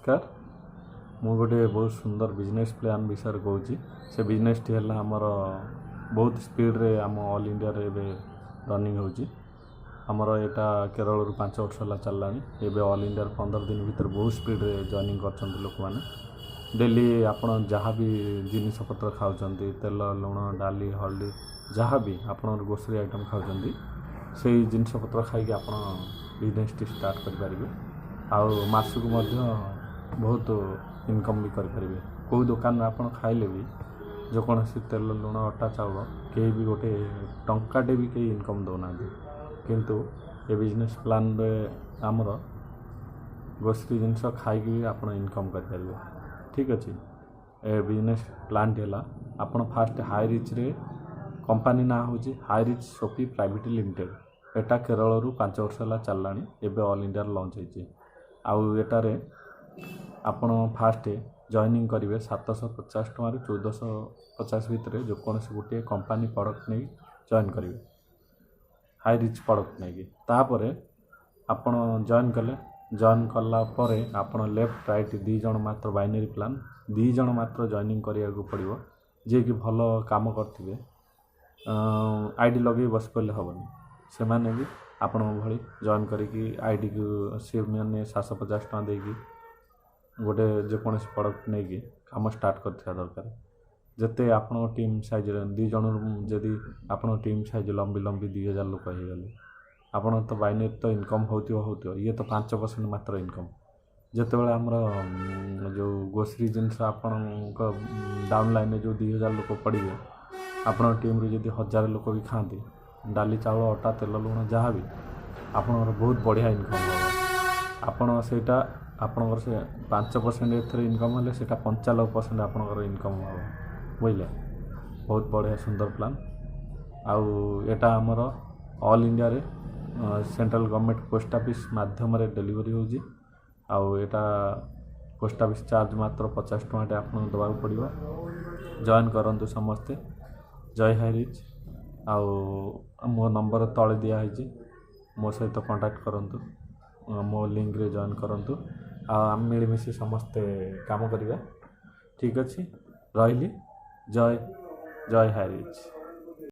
ନମସ୍କାର। ମୁଁ ଗୋଟେ ବହୁତ ସୁନ୍ଦର ବିଜନେସ୍ ପ୍ଲାନ୍ ବିଷୟରେ କହୁଛି। ସେ ବିଜନେସ୍ଟି ହେଲା ଆମର ବହୁତ ସ୍ପିଡ଼ରେ ଆମ ଅଲ୍ ଇଣ୍ଡିଆରେ ଏବେ ରନିଂ ହେଉଛି। ଆମର ଏଇଟା କେରଳରୁ 5 ବର୍ଷ ହେଲା ଚାଲିଲାଣି। ଏବେ ଅଲ୍ ଇଣ୍ଡିଆରେ 15 ଦିନ ଭିତରେ ବହୁତ ସ୍ପିଡ଼ରେ ଜଏନିଂ କରିଛନ୍ତି ଲୋକମାନେ। ଡେଲି ଆପଣ ଯାହା ବି ଜିନିଷପତ୍ର ଖାଉଛନ୍ତି, ତେଲ, ଲୁଣ, ଡାଲି, ହଳଦୀ, ଯାହା ବି ଆପଣଙ୍କର ଗ୍ରୋସରୀ ଆଇଟମ୍ ଖାଉଛନ୍ତି, ସେଇ ଜିନିଷପତ୍ର ଖାଇକି ଆପଣ ବିଜନେସ୍ଟି ଷ୍ଟାର୍ଟ କରିପାରିବେ ଆଉ ମାସକୁ ମଧ୍ୟ ବହୁତ ଇନକମ୍ ବି କରିପାରିବେ। କେଉଁ ଦୋକାନରେ ଆପଣ ଖାଇଲେ ବି ଯେକୌଣସି ତେଲ, ଲୁଣ, ଅଟା, ଚାଉଳ, କେହି ବି ଗୋଟେ ଟଙ୍କାଟେ ବି କେହି ଇନକମ୍ ଦେଉନାହାନ୍ତି। କିନ୍ତୁ ଏ ବିଜନେସ୍ ପ୍ଲାନ୍ରେ ଆମର ଗ୍ରୋସରୀ ଜିନିଷ ଖାଇକି ବି ଆପଣ ଇନକମ୍ କରିପାରିବେ। ଠିକ୍ ଅଛି। ଏ ବିଜନେସ୍ ପ୍ଲାନ୍ଟି ହେଲା, ଆପଣ ଫାଷ୍ଟ ହାଇ ରିଚ୍ରେ, କମ୍ପାନୀ ନାଁ ହେଉଛି ହାଇ ରିଚ୍ ସୋପି ପ୍ରାଇଭେଟ୍ ଲିମିଟେଡ଼୍। ଏଟା କେରଳରୁ 5 ବର୍ଷ ହେଲା ଚାଲିଲାଣି। ଏବେ ଅଲ୍ ଇଣ୍ଡିଆରେ ଲଞ୍ଚ ହେଇଛି। ଆଉ ଏଟାରେ ଆପଣ ଫାଷ୍ଟ ଜଏନିଂ କରିବେ 750 ଟଙ୍କାରୁ 1450 ଭିତରେ ଯେକୌଣସି ଗୋଟିଏ କମ୍ପାନୀ ପ୍ରଡ଼କ୍ଟ ନେଇ ଜଏନ୍ କରିବେ, ହାଇ ରିଚ୍ ପ୍ରଡ଼କ୍ଟ ନେଇକି। ତାପରେ ଆପଣ ଜଏନ୍ କଲେ, ଜଏନ୍ କଲା ପରେ ଆପଣ ଲେଫ୍ଟ ରାଇଟ୍ 2 ଜଣ ମାତ୍ର, ବାଇନାରୀ ପ୍ଲାନ୍, 2 ଜଣ ମାତ୍ର ଜଏନିଂ କରିବାକୁ ପଡ଼ିବ, ଯିଏକି ଭଲ କାମ କରିଥିବେ। ଆଇଡ଼ି ଲଗେଇ ବସି ପଡ଼ିଲେ ହେବନି। ସେମାନେ ବି ଆପଣଙ୍କ ଭଳି ଜଏନ୍ କରିକି ଆଇଡ଼ିକୁ ସେମାନେ 750 ଟଙ୍କା ଦେଇକି ଗୋଟେ ଯେକୌଣସି ପ୍ରଡ଼କ୍ଟ ନେଇକି କାମ ଷ୍ଟାର୍ଟ କରିଥିବା ଦରକାର। ଯେତେ ଆପଣଙ୍କ ଟିମ୍ ସାଇଜ୍ରେ 2 ଜଣରୁ ଯଦି ଆପଣଙ୍କ ଟିମ୍ ସାଇଜ୍ ଲମ୍ବି ଲମ୍ବି 2000 ଲୋକ ହେଇଗଲେ, ଆପଣ ତ ବାଇନାରୀ ତ ଇନକମ୍ ହେଉଥିବ ହେଉଥିବ। ଇଏ ତ 5% ମାତ୍ର ଇନକମ୍। ଯେତେବେଳେ ଆମର ଯେଉଁ ଗ୍ରୋସରୀ ଜିନିଷ ଆପଣଙ୍କ ଡାଉନ୍ ଲାଇନ୍ରେ ଯେଉଁ 2000 ଲୋକ ପଡ଼ିବେ, ଆପଣଙ୍କ ଟିମ୍ରୁ ଯଦି 1000 ଲୋକ ବି ଖାଆନ୍ତି ଡାଲି, ଚାଉଳ, ଅଟା, ତେଲ, ଲୁଣ, ଯାହା ବି, ଆପଣଙ୍କର ବହୁତ ବଢ଼ିଆ ଇନକମ୍ ହେବ। ଆପଣ ସେଇଟା ଆପଣଙ୍କର ସେ 5% ଏଥିରେ ଇନକମ୍ ହେଲେ ସେଇଟା 95% ଆପଣଙ୍କର ଇନକମ୍ ହେବ, ବୁଝିଲେ? ବହୁତ ବଢ଼ିଆ ସୁନ୍ଦର ପ୍ଲାନ୍। ଆଉ ଏଇଟା ଆମର ଅଲ୍ ଇଣ୍ଡିଆରେ ସେଣ୍ଟ୍ରାଲ୍ ଗଭର୍ଣ୍ଣମେଣ୍ଟ ପୋଷ୍ଟ ଅଫିସ୍ ମାଧ୍ୟମରେ ଡେଲିଭରି ହେଉଛି। ଆଉ ଏଇଟା ପୋଷ୍ଟ ଅଫିସ୍ ଚାର୍ଜ ମାତ୍ର 50 ଟଙ୍କାଟେ ଆପଣଙ୍କୁ ଦେବାକୁ ପଡ଼ିବ। ଜଏନ୍ କରନ୍ତୁ ସମସ୍ତେ। ଜୟ ହାଇ ରିଚ୍। ଆଉ ମୋ ନମ୍ବର ତଳେ ଦିଆହେଇଛି, ମୋ ସହିତ କଣ୍ଟାକ୍ଟ କରନ୍ତୁ, ମୋ ଲିଙ୍କରେ ଜଏନ୍ କରନ୍ତୁ ଆଉ ଆମେ ମିଳିମିଶି ସମସ୍ତେ କାମ କରିବା। ଠିକ୍ ଅଛି, ରହିଲି। ଜୟ ଜୟ ହାଇ ରିଚ୍।